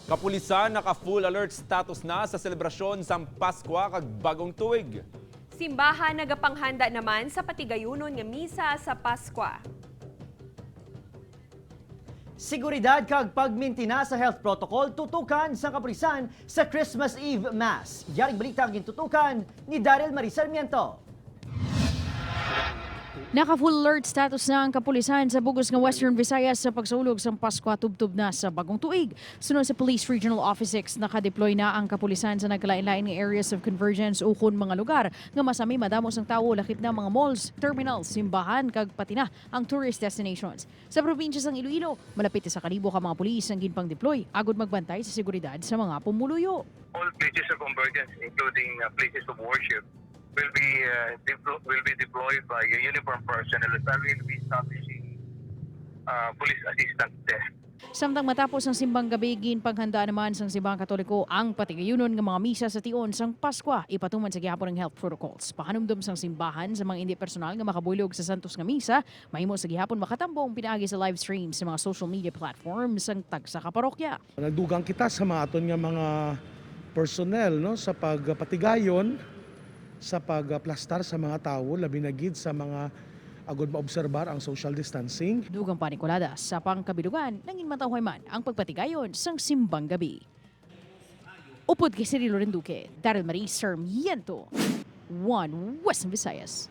Kapulisan, naka-full alert status na sa selebrasyon sang Pasko kag Bagong Tuig. Simbahan, nagapanghanda naman sa patigayunon nga misa sa Pasko. Seguridad kag pagmintina sa health protocol tutukan sa kapulisan sa Christmas Eve Mass. Yaring balita ang gintutukan ni Daryl Marie Sarmiento. Naka-full alert status na ang kapulisan sa bugos nga Western Visayas sa pagsulog sang Pasko tubtob na sa Bagong Tuig. Sunod sa Police Regional Office 6, nakadeploy na ang kapulisan sa nagkalain-lain nga areas of convergence ukon mga lugar nga masami madamo sang tawo, lakip na mga malls, terminals, simbahan kag pati na ang tourist destinations. Sa probinsya sang Iloilo, malapit 1,000 ka mga pulis ang ginpang-deploy agod magbantay sa seguridad sa mga pumuluyo. All places of convergence, including places of worship, will be deployed by uniformed personnel and will be establishing police assistance desk. Samtang matapos ang simbang gabi, ginpanghanda naman sang Simbahang Katoliko ang patigayunon nga mga misa sa tion sang Pasko, ipatuman sa gihapon ang health protocols. Pahanumdom sang simbahan sa mga hindi personal nga makabulog sa Santos nga misa, mahimo sa gihapon makatambong pinaagi sa live stream sa mga social media platforms sang tagsa ka parokya. Nagdugang kita sa mga aton nga mga personnel, no, sa pagpatigayon sa pagplastar sa mga tawo, labi na gid sa mga agod maobserbar ang social distancing. Dugang pa ni Colada, sa pangkabilugan, nangin matawhay man ang pagpatigayon sang simbang gabi. Upod kay Cirilo Renduque, Daryl Marie Sarmiento, One Western Visayas.